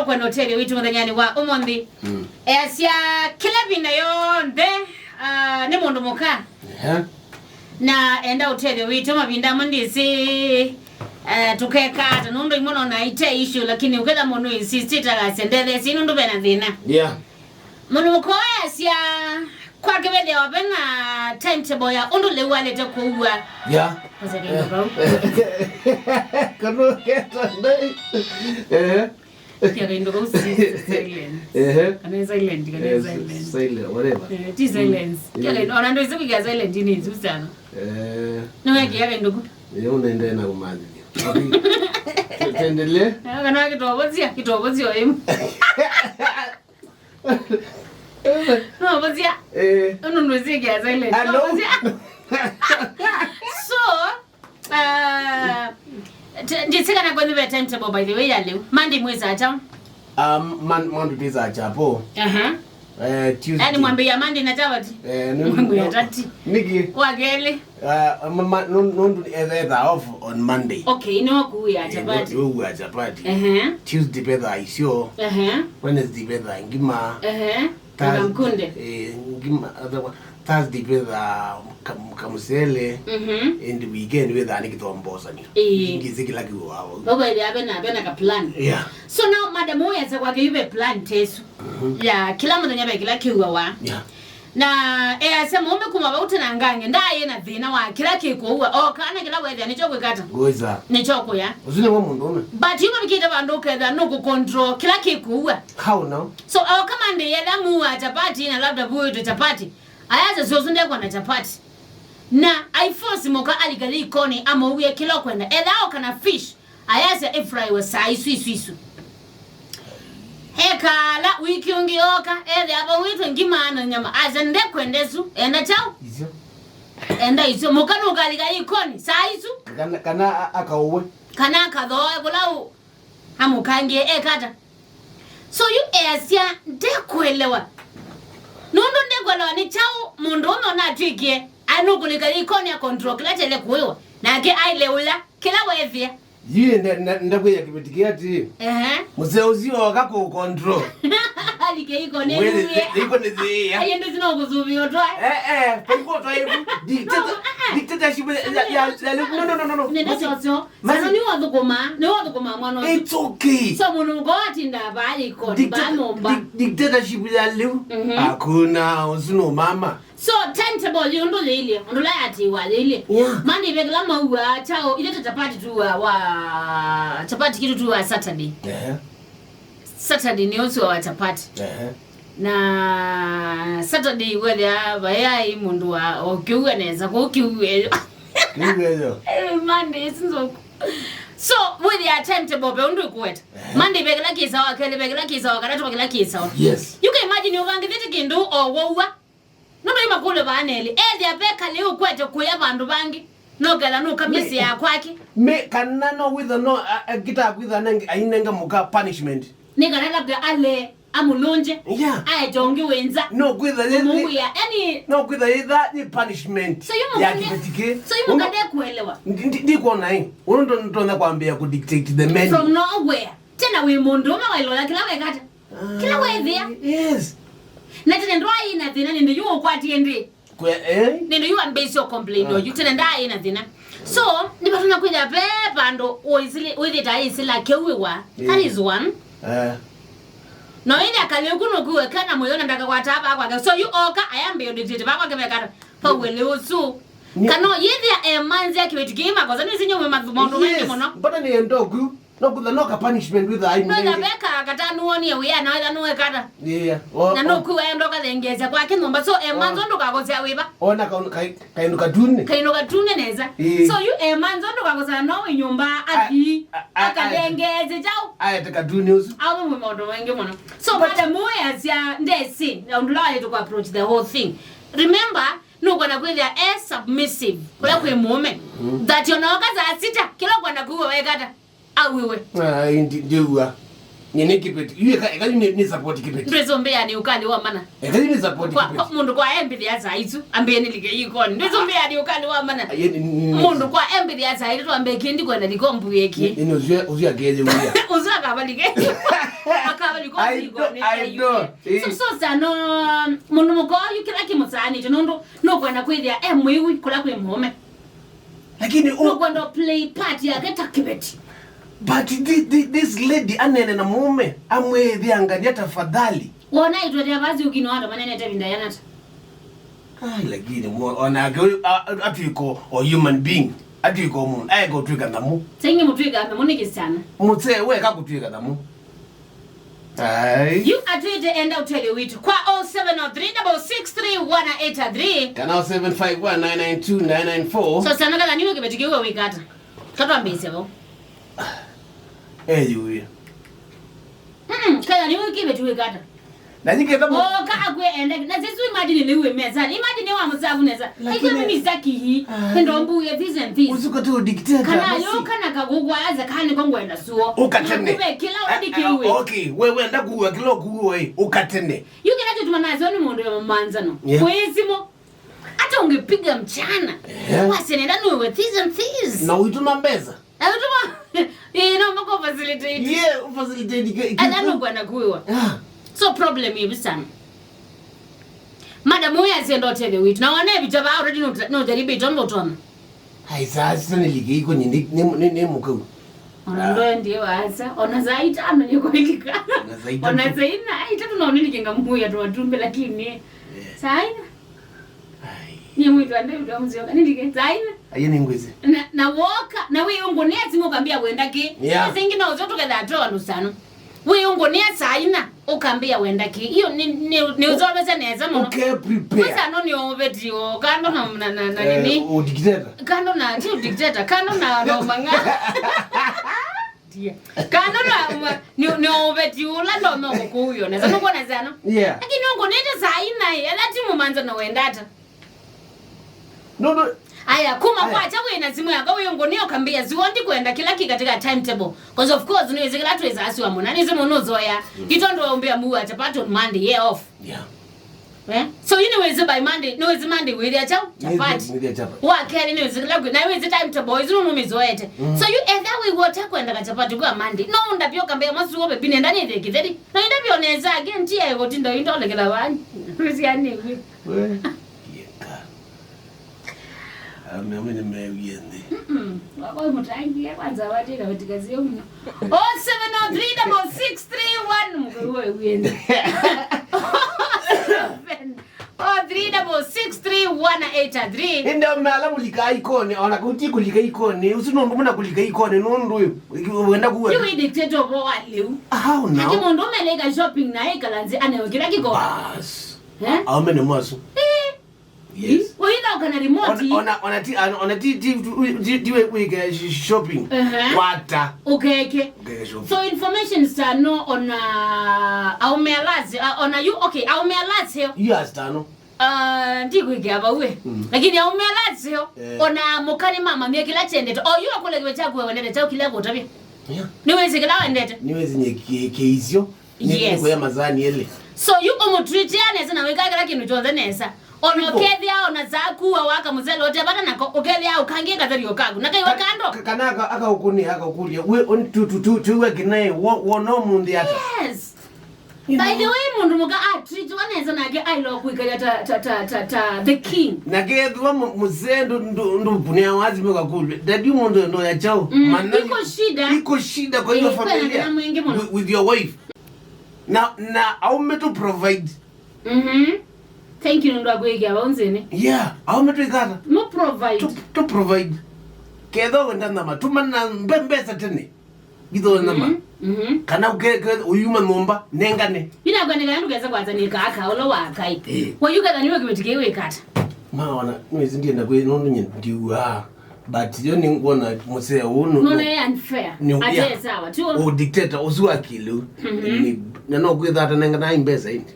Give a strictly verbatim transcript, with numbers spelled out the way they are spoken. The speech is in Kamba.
Kwenda ũtethyo witũ mũthenyanĩ wa ũmũnthĩ. Mm. Easya kĩla vinda yonthe, ah, nĩ mũndũ mũka. Ehe. Na enda ũtethyo witũ mavinda amwe ndĩsĩ, eh, tũkeka ata nũndũ imwe nona ite issue, lakini ũketha mũndũ insist agasya ndetheesye nũndũ vena thĩna. Yeah. Mũndũ mũka ũyũ easya kwake vethĩawa vena timetable ya ũndũ lĩu walĩte kũua. Yeah. Kose kĩndũ kau. Kanũketa ndai. Eh. Kia kĩndũ kau si silence. Ehe. Kana silent, kana eh, silent. Silent, whatever. Eh, ti silence. Mm. Kia kĩndũ, ona ndũ isu kia silent ni isu sana. Eh. Nĩwe kia kĩndũ ku. Yo nende na kumalizia. Okay. Tuendelee. Kana kĩtobosia, kĩtobosia oimu. No, bozia. Eh. Ono ndozie kia silent. Hello? No, bozia. So, uh, t- nditsikana kwenu ve timetable, by the way, ya leo. Monday mwezi acha. Um, man, Monday mwezi acha po. Aha. Eh, Tuesday. Yaani mwambie ya Monday na chavati. Eh, no, mwambie no. Tati. Niki. Wa kelĩ. Uh, ma, ma, no, no, etha off on Monday. Okay, no kuya chapati. Eh, no, kuya chapati. Ehe. Tuesday petha isio. Ehe. Wednesday petha ngima. Ehe. Thursday, kamkunde. Eh, ngima, otherwise, Thursday petha kam, kamusele. Mhm. And weekend petha ni kithombosanio. Eh. Ngisi kila kiwa. Baba ile abe na abe na ka plan. Yeah. So now madam, uya sa kwake yuve plan tesu. Mhm. Ya kila mũthenya ve kila kiwa wa. Yeah. Na easya mũũme kuma vau tena ngange, ndaĩ na thĩna wa kĩla kĩkũua, o kana kĩla wethĩa nĩkyo kwĩkata. Ngũĩsa. Nĩkyo kũya. Ũsu nĩwe mũndũũme. But yu mavikĩte vandũ ũkethĩa nũkũcontrol kĩla kĩkũua. How now? So, o kama ndĩ yetha mua chapati na labda vuĩtwe chapati, ayasya syosu ndekwa na chapati. Na aiforce mũka alika yĩkonĩ amũwie kĩla ũkwenda. Etha o kana fish, ayasya ĩfraiwe saa isu isu isu. Ekala wiki ũngĩ yoka, ethĩa vauĩtwe ngima na nyama. Asya ndekwenda isu, enda chao. Isyo. Enda isyo. Mũka nũkalika yĩkonĩ saa isu. Kana, kana a- akaũwe. Kana akathoe kũla ũ- amũkangie ekata. So yu easya ndekwelewa. Nũndũ ndekwelewa nĩ chao mũndũũme ũnatw'ĩkie. Anũkũlika yĩkonĩ a control kĩla kyele kũĩwa. Nake aile ũya kĩla wethĩa. Yu nda- nda- ndakwĩya kĩveti kĩa atĩĩ. Ehe. Mũsee ũsu oka kũ control. Alike iko nĩ Wĩrĩ- nuye. Iko nĩ thĩĩa. Aye ndio zina kuzuvio twa. Eh, eh, paiko twa ibu. Dictator- dictatorship ya- ya- ya- no, no, no, no, no. Nenda Masi- sosio. Masi- Sasa ni wathukuma, ni wathukuma mwana ũsu. It's okay. So mũndũ ũko atinda vaa iko, Dictator- vaa nyũmba. Dic- dictatorship ya lĩu. Mhm. Hakuna, ũsu no mama. So, timetable yĩ ũndũ yĩilye, ũndũ ũla yatiiwa yĩilye. Yeah. Monday ve kĩla maua chao, ile ta chapati tu wa, wa chapati kitu tu wa Saturday. Ehe. Saturday nĩ ũsu wa chapati. Ehe. Na Saturday wethĩa vayaĩ mũndũ wa o kĩu anesa kũu kĩu eyo. Kĩu eyo. Eh, Monday sinzoku. So, with your timetable ve ũndũ ĩkũweta. Ehe. Monday ve kĩla kĩsawa, kelĩ ve kĩla kĩsawa, katatũ ve kĩla kĩsawa. Yes. You can imagine ũvangĩthĩte kĩndũ o waua. Nũndũ imakũlyo vaanelĩ, ethĩa ve kalĩ ũkwete kũya vandũ vangĩ, no ketha nũkamĩsĩ ya kwake. Me, kana no witha no a- a- kĩtaa kwitha nenge- ainenge mũka punishment. Nĩ kana labda ale amũlũnje, yeah, aete ũngĩ wĩ nza. No kwitha yĩ- mũwĩa yani. No kwitha yĩtha nĩ punishment. So yu ya mũka nde- kĩveti kĩ. So yu mũka ndekwelewa. Ndi- ndi- ndikwona ĩ ũndũ ndo- ndonya kwambĩa ku dictate the men. From nowhere. Tena wĩ mũndũ ũme wailola kĩla wekata. Kĩla wethĩa. Yes. Na tene ndwaĩ na thĩna nĩndĩ yu ũkwatie ndĩ. Kwe- eh? Nĩndĩ yu ambĩsio complain. Ah. Oyu tene ndaĩ na thĩna. So nĩvatuna kwĩthĩa ve vandũ ũisili- wĩthĩta ĩsila kĩuĩwa. Yeah. That is one. Eh. No ĩthĩa kalĩku nũkuwe kana mũyona ndakakwataa vaa kwake. So yu oka ayambĩo dictate vaa kwake vekana. Pauele ũsu. Ni- kana yĩthĩa emanzĩa kĩveti kĩĩ makosa nĩsinye wĩ mathu- maũndũ maingĩ. Yes, mũno. Mbona nĩ endoku? No kutha no ka punishment with I. No na veka katanu wonie wĩa na wetha nũwekata. Yeah. Na no kuwa endo kathengeesya kwake nyũmba. So emanzo ndũkakosea wĩva. Ona ka- ka- kaindu katune. Kaindu katune nesa. Yeah. So you emanzo ndũkakosea no wĩ nyũmba athi. A- a- a- akalengeesya chao. Aete katune ũsu. Au mwe maũndũ maingĩ mũno. So madam ũyasya ndesi na ũndũ ũla waĩtũ ku approach the whole thing. Remember, nũkwenda kwĩthĩa e submissive kũla kwĩ mũũme. Mm. That onoka saa sita kĩla ũkwenda kuwa wekata. Awiwe. Ai, ndi- ndiw'a. Nĩ nĩ kĩveti. Yu eka- eka yu nĩ nĩ support kĩveti. Ndwĩsũmbĩa nĩ ũkali wa mana. Eka yu nĩ support kwa, kwa kĩveti. Mũndũ kwa embĩthĩa saa isu ambĩe nĩlike yĩkonĩ. Ndwĩsũmbĩa nĩ ũkali wa mana. Aye, nĩ- nĩ- nĩ- mũndũ kwa embĩthĩa saa isu twambĩe kĩndi kwenda liko mbuye kĩ. Nĩ- nĩ ũcio- ũcio akeye wia. Ũcio akavalike. I don't, I don't. So, so sana, mũndũ mũka ũyũ kĩla kĩmũsaanĩte nũndũ nũkwenda kwĩthĩa e mwĩwi kũla kwĩ mũũme. Lakini u- Nũkwenda play part yake ta kĩveti. But thi- thi- this lady anene na mũũme amwĩthĩangania tafadhali. Wona itwete avasi ũkino andũ manenete vinda yanata. Ai, lakini mu- onake ũyũ a- a- atwĩka o human being, atwĩka o mũndũ, aeka ũtwĩka nyamũ. Saingi mũtwĩka nyamũ nĩ kĩsana. Mũsee weka kũtwĩka nyamũ. Ai. Yu atwĩte enda ũtethyo witũ kwa oh seven oh three double six three one eight three. Kana oh seven five one nine nine two nine nine four. So sana kala niwe kĩveti kĩu wĩkata. Katwambĩĩsya vo. Eyuie. Mm, kala niwe kĩveti wĩkata. Na nyiketa mu- Oka akwĩ enda. Na sisi imagine leo meza. Imagine wa msavu neza. Lakini- Aiko mimi zaki hii. Ah. Ndo mbu ya this and this. Usuka tu dictator. Kana yo kana kagugwa aza kani kwa ngwenda suo. Ukatene. Kube kila wadi kiwe. Okay, wewe enda kuwa kila kuwa eh. Ukatene. Yu kĩla kĩtuma nazo nĩ mũndũ ya manzano. Yeah. Kwĩsimo. Hata ungepiga mchana. Yeah. Wasenenda nũwe this and this. Na uituma mbesa. Autuma. Eh, no mako facilitate. Yeah, facilitate ke- ke- Ala no kwenda kuiwa. Ah. So problem hivi sana. Madam huyu asienda ũtethyo witũ. Na wana vita va already no no jaribu itondo tona. Ai, saa sita nilike iko nyindi ni ni ni mukau. Ona ndo ndiye waza. Ona saa itano yuko ilika. Ona saa itano. Ona saa ina. Ai, tatu na unilike ngamuya tu watumbe lakini. Saa ina. Ai. Ni mwitu ande mtu amzio. Nilike saa ina. Aye ni ngwezi. Na na woka na we ungo ni atimu kambia wenda ki. Yeah. Singi na uzo tuketha to andũ sana. We ungo ni saa ina. Ũkambĩa wenda kĩ? Iyo nĩ nĩ nĩ ũzovese nesa mũno. Ũke prepare. Kwanza no nĩ oveti o kando na na na, na Eh, nini? Udictator. Kando na ti udictator, kando na na manga. Dia. Kando na ma- nĩ nĩ oveti ula ndo no kuyo. Na sasa uko na zano. Yeah. Lakini uko nete saa ina, ala timu manza na wendata. No, no. Aya, kuma Aya. Kwacha wĩ na simu yako wĩ ngũnĩa ũkambĩa siwo ndikwenda kĩla kĩ katika timetable. Cause of course nĩwĩsĩ kĩla twĩsaa siwa mũna nĩsĩ mũno ũzoya. Itondo waumbĩa mua chapati on Monday, yeah off. Yeah. Eh? So you know is by Monday, no is Monday wĩthĩa chau chapati. Nĩthĩa chapati. Wa kelĩ nĩwĩsĩ kĩla kwĩ na wĩsĩ timetable isu no mĩzoete. So you either way wote kwenda ka chapati kwa Monday. No ndapio kambĩa masuo be binenda nĩthĩa kĩtheri. Na ndapio neza again tia ego tindo indo lekela wani. Wĩsĩ ani. We. Yeka. Ame amene mewie nthĩ. Mm-mm. Wako mũtangie kwanza watĩka ũtikazie mũno. Oh seven oh three double six three one mũkaiwe wende. Oh seven oh three double six three one eight three. Ĩndĩ ome ala mũlika ikone, ona kuti kũlika ikone, ũsu nũndũ mũna kũlika ikone nũndũ ũyũ wenda kuwa. Yu dictator bo wa lĩu. How now? Aki mũndũ ũmeleka shopping na ĩkalanzi aneo kĩla kĩko. Bas. Eh? Aome nĩ mwasu. Eh. Yes. Ũyĩthaũka na remote. Ona ona ti ona ti ti ti ti we wike shopping. Ehe. Wata. Ukeke. Ukeke shopping. So information sano ona aume alazi ona you okay aume alazi yo. Yes tano. Ah, ndikwĩkĩa vau ĩ. Lakini aume alazi yo ona mũkani mama mie kĩla kyendete. O yu akũle kiwe kyaku wendete chao kĩla kũtavya. Yeah. Nĩwĩsĩ kĩla wendete. Nĩwĩsĩ nye kĩisyo. Yes. Nĩkũya masani ele. So you ũmũtreatia nesa na wĩkaa kĩla kĩndũ kyonthe nesa. Ona ũkethĩa ona zaku wa waka mũzelo ũte vata nako ũkethĩa ũkangie kathario kaku na kaiwa kando. Kana aka akaũkũnĩa akaũkũlya we on tu tu tu tu we kinae wona mũndĩ ata. Yes. By the way mũndũ mũka atreatiwa nesa nake ailo kwĩkalya ta ta ta ta ta the king. Na kethwa mũzee ndu ndu ndu punia wazi mwe kakulu. Dadi mũndũ ndo ya chao. Mana iko shida. Iko shida kwa hiyo familia. With your wife. Na na aume to provide. Mhm. Thank you ndo akwĩkĩa vau nzĩnĩ. Yeah, aume to ikata. Mo provide. To, to provide. Ketho wenda nyama tuma na mbe- mbesa tene. Githo nyama. Mhm. Kana uke ke- uyuma nyumba nengane. Ina kwendeka ndu kesa kwanza ni kaka ulo wa kai. Eh. Wa yuka thani wa kibeti kewe kata. Maona, nĩwĩsĩ ndienda kwĩ nũndũ nye ndiua. But yo nĩngwona mũsee ũũ nũ- Nona ye unfair. Nĩ- ate yeah. Sawa tu. Ũ dictator ũsu wa kĩlĩu. Nĩ- na no kwĩtha atanengana mbesa indi.